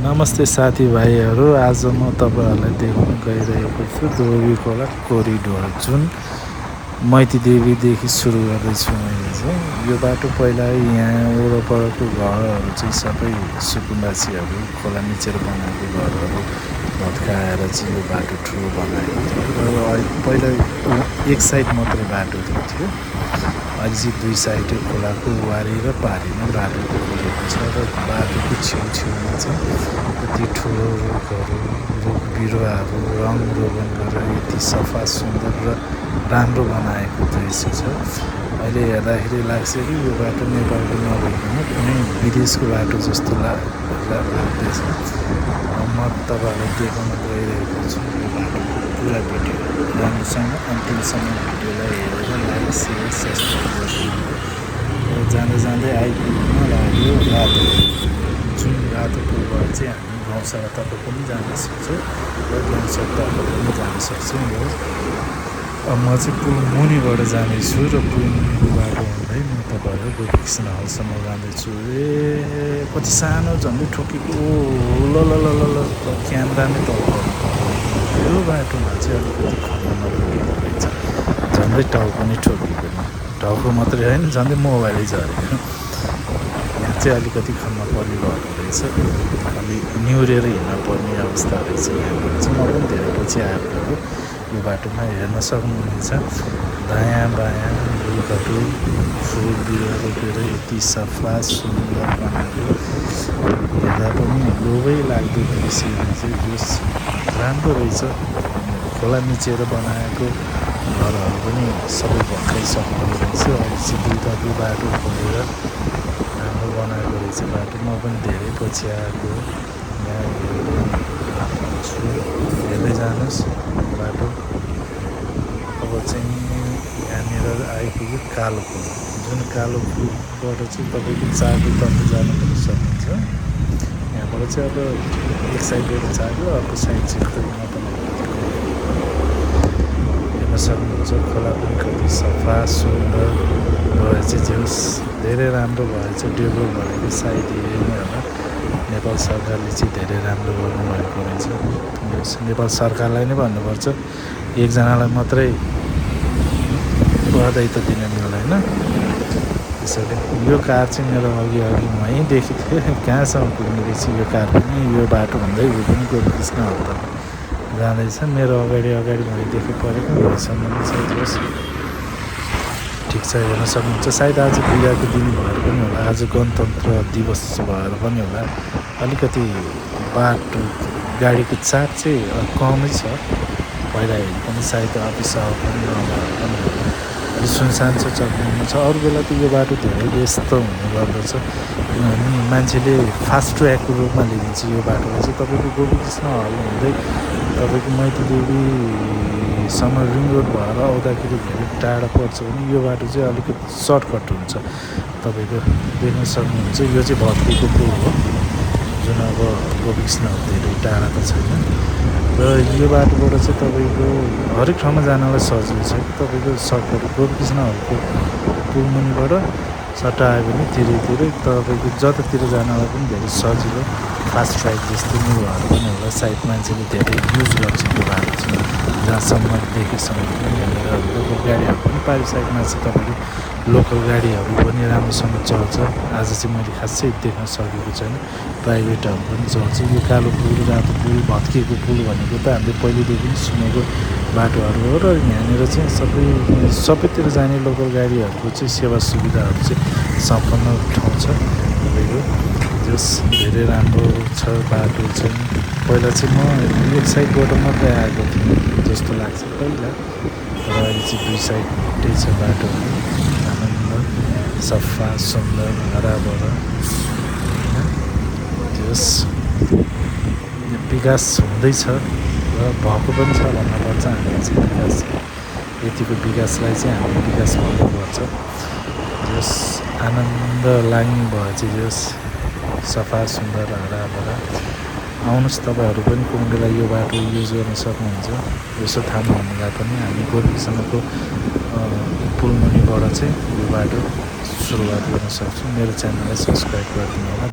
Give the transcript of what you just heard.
नमस्ते साथीभाइहरू। आज म तपाईँहरूलाई देखाउन गइरहेको छु दोबी खोला कोरिडोर, जुन मैती देवीदेखि सुरु गर्दैछु मैले चाहिँ। यो बाटो पहिला यहाँ वरपरको घरहरू चाहिँ सबै सुकुम्बासीहरू खोला मिचेर बनाएको घरहरू भत्काएर चाहिँ यो बाटो ठुलो बनाएको थियो र पहिला एक साइड मात्रै बाटो थियो। अहिले चाहिँ दुई साइडै खोलाको वारी र पारीमा बाटो खोलेको छ र बाटोको छेउछेउमा चाहिँ यति ठुलो रुखहरू, रुख बिरुवाहरू रङरोगन गरेर यति सफा सुन्दर र राम्रो बनाएको दृश्य छ। अहिले हेर्दाखेरि लाग्छ कि यो बाटो नेपालको नभइकन कुनै विदेशको बाटो जस्तो लाग्दैछ। म तपाईँहरूलाई देखाउन गइरहेको छु यो बाटोको पुरा भिडियो। राम्रोसँग अन्तिमसम्म भिडियोलाई हेरेर लाइक सेयर सब्सक्राइब गरिदिनु। र जाँदै जाँदै आइपुग्न लाग्यो रातो, जुन रातो पुलबाट चाहिँ हामी गाउँसभातर्फ पनि जान सक्छौँ र गाउँसभातर्फ पनि जान सक्छौँ। म चाहिँ पुल मुनिबाट जानेछु र पुल मुनिको बाटो हुँदै म तपाईँहरू गोपीकृष्ण हलसम्म जाँदैछु। कति सानो, झन्डै ठोकेको ल ल ल ल ल क्यामेरा नै तल यो बाटोमा चाहिँ अलिकति खन्न नपुगेको रहेछ। झन्डै टाउको नै ठोकेको नि, टाउको मात्रै होइन झन्डै मोबाइलै झरेको। यहाँ चाहिँ अलिकति खन्न पर्ने भएको रहेछ, अलि निहुरेर हिँड्न पर्ने अवस्था रहेछ। यहाँबाट चाहिँ म पनि धेरै पछि आएको हो। यो बाटोमा हेर्न सक्नुहुनेछ दायाँ बायाँ रुखहरू फुल बिरुवा रोपेर यति सफा सुन्दर बनाएको, हेर्दा पनि लोभै लाग्दो दृश्यमा चाहिँ यस राम्रो रहेछ। खोला मिचेर बनाएको घरहरू पनि सबै भत्काइसकेको रहेछ। अहिले चाहिँ दुईवटा बाटो खोलेर राम्रो बनाएको रहेछ बाटो। म पनि धेरै पछि आएको यहाँ छु, हेर्दै जानुहोस् बाटो। अब चाहिँ यहाँनिर आइपुग्यो कालो पुल, जुन कालो पुलबाट चाहिँ तपाईँको चार्टोतर्फ जानु पनि सक्नुहुन्छ। यहाँबाट चाहिँ अब एक साइडबाट चार्टो, अर्को साइड चाहिँ खोइ म हेर्न सक्नुहुन्छ। खोला पनि कति सफा सुन्दर भएछ, जेहोस् धेरै राम्रो भएछ, डेभलप भएको सायद यही नै होला। नेपाल सरकारले चाहिँ धेरै राम्रो गर्नुभएको रहेछ। नेपाल सरकारलाई नै भन्नुपर्छ, एकजनालाई मात्रै बधाई त दिन मिल्दैन। त्यसैले यो कार चाहिँ मेरो अघि मै देखेको थियो, कहाँसम्म पुग्ने रहेछ यो कार पनि। यो बाटो हुँदै यो पनि गोपीकृष्ण हलतर्फ जाँदैछ। मेरो अगाडि मै देखि परेको भइसम्म नै छ। जस ठिक छ, हेर्न सक्नुहुन्छ। सायद आज बिदाको दिन भएर पनि होला, आज गणतन्त्र दिवस भएर पनि होला, अलिकति बाटो गाडीको चाप चाहिँ कमै छ। पहिला हेरि पनि सायद अफिस पनि नभएर पनि होला, अलिक सुनसान छ, चक्रमा छ। अरू बेला त यो बाटो धेरै व्यस्त हुने गर्दछ, किनभने मान्छेले फास्ट ट्र्याकको रूपमा लिन्छ यो बाटोलाई चाहिँ। तपाईँको गोपीकृष्ण हल हुँदै तपाईँको मैती देवीसम्म रिङ रोड भएर आउँदाखेरि धेरै टाढा पर्छ भने यो बाटो चाहिँ अलिकति सर्टकट हुन्छ। तपाईँको देख्न सक्नुहुन्छ यो चाहिँ भत्केको पुल हो, जुन अब गोपीकृष्ण हल धेरै टाढा त छैन। र यो बाटोबाट चाहिँ तपाईँको हरेक ठाउँमा जानलाई सजिलो छ। तपाईँको सर्टकट गोपीकृष्ण हलको पुल मुनिबाट सट्ट आयो भने तिरै तपाईँको जतातिर जानलाई पनि धेरै सजिलो, फास्ट ट्र्याक जस्तो नै भएर पनि होला। सायद मान्छेले धेरै युज गर्छ यो बाटो चाहिँ। जहाँसम्म देखेसम्म पनि यहाँनिर लोकल गाडीहरू पनि पारि साइडमा चाहिँ तपाईँको लोकल गाडीहरू पनि राम्रोसँग चल्छ। आज चाहिँ मैले खासै देख्न सकेको छैन, प्राइभेटहरू पनि चल्छ। यो कालो पुल रातो पुल भत्किएको पुल भनेको त हामीले पहिलेदेखि पनि सुनेको बाटोहरू हो। र यहाँनिर चाहिँ सबैतिर जाने लोकल गाडीहरूको चाहिँ सेवा सुविधाहरू चाहिँ सम्पन्न ठाउँ छ तपाईँको। जस धेरै राम्रो छ बाटो चाहिँ। पहिला चाहिँ म एक साइडबाट मात्रै आएको थिएँ जस्तो लाग्छ पहिला, तर अहिले चाहिँ दुई साइडै छ बाटो। आनन्द सफा सुन्दर हराभरा त्यस विकास हुँदैछ र भएको पनि छ भन्नुपर्छ। हामीले चाहिँ विकास, यतिको विकासलाई चाहिँ हामीले विकास भन्नुपर्छ। जस आनन्द लाग्ने भयो चाहिँ जस सफा सुन्दर हराभरा। आउनुहोस् तपाईँहरू पनि कुनै बेला यो बाटो युज गर्न सक्नुहुन्छ। यसो थाहा नहुनेलाई पनि हामी गोपीकृष्णको पुल मुनिबाट चाहिँ यो बाटो सुरुवात गर्न सक्छौँ। मेरो च्यानललाई सब्सक्राइब गरिदिनु होला।